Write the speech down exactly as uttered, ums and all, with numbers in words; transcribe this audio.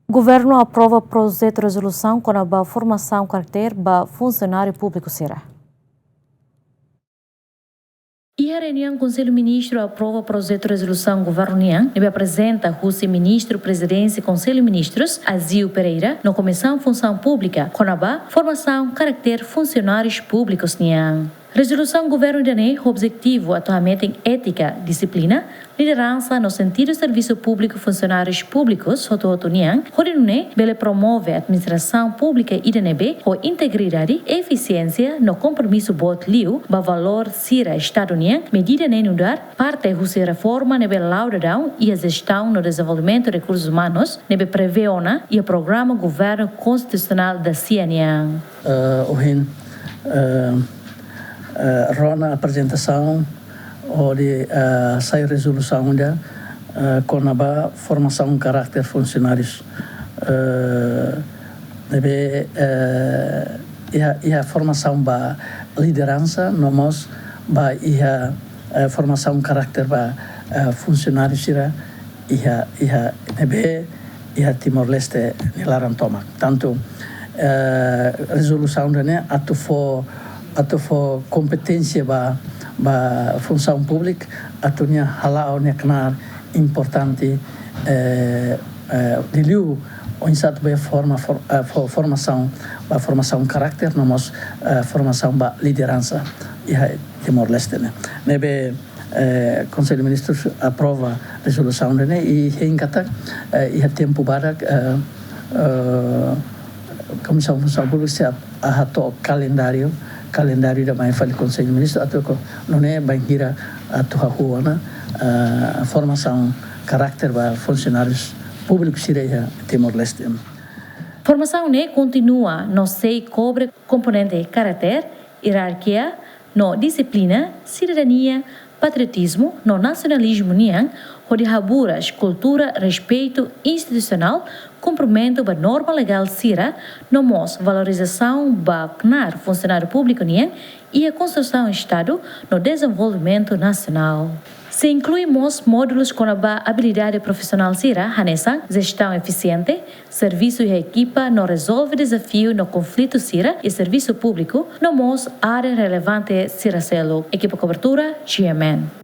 Governu aprova projetu rezolusaun kona-ba formasaun karakter ba funsionáriu públiku sira. Iha reuniaun Konsellu Ministru aprova projetu rezolusaun governu nian, ne'ebé aprezenta husi Ministru Prezidénsia Konsellu Ministrus, Azeu Pereira, no Komisaun Funsaun Públika, kona-ba formasaun karakter funsionárius públikus nian. Rezolusaun governu ida-ne'e ho objetivu atu hametin étika, dixiplina, lideransa no sentidu servisu públiku funsionárius públikus hotu-hotu nian, hodi nune'e bele promove administrasaun públika ida ne'ebé ho integridade, efisiénsia no kompromisu boot liu ba valór sira Estadu nian. Medida ne'e nu'udar parte husi reforma ne'ebé la'o daudaun iha jestaun no dezenvolvimentu rekursus umanus ne'ebé prevee ona iha programa governu konstitusionál dasia nian. Eh, ohin, eh, eh, rona aprezentasaun hodi, eh, sai rezolusaun ida, eh, kona-ba formasaun karakter funsionárius, eh, ne'ebé, eh, iha, iha formasaun ba lideransa, no mós ba iha, eh, formasaun karakter ba, eh, funsionáriu sira iha, iha ne'ebé iha Timor-Leste nia laran tomak. Tantu, eh, rezolusaun ida-ne'e atu fó, atu fó kompeténsia ba, ba funsaun públika, atu nia hala'o nia knaar importante, eh, eh, liuliu oinsá atu bele forma, for-, eh, fó formasaun, ba formasaun karakter, no mós, eh, formasaun ba lideransa iha Timor-Leste ne'e. Ne'ebé, eh, Konsellu Ministrus aprova rezolusaun ida-ne'e i hein katak, eh, iha tempu badak, eh, eh, Komisaun Funsaun Públika sei hato'o kalendáriu, kalendáriu ida mai fali Konsellu Ministru atu ko nune'e bainhira atu hahú ona, eh, formasaun karakter ba funsionárius públikus sira iha Timor-Leste. Formasaun ne'e kontinua no sei kobre komponente karakter, ierarkia, no dixiplina, sidadania, patriotizmu no nasionalizmu nian, hodi haburas kultura respeitu institusionál, kumprimentu ba norma legál sira, no mós valorizasaun ba knaar funsionáriu públiku nian iha konstrusaun Estadu no dezenvolvimentu nasionál. Sei inklui mós módulus kona-ba abilidade profisionál sira, hanesan jestaun efisiente, servisu iha ekipa no rezolve dezafiu no konflitu sira iha servisu públiku, no mós área relevante sira seluk. Ekipa kobertura, G M N.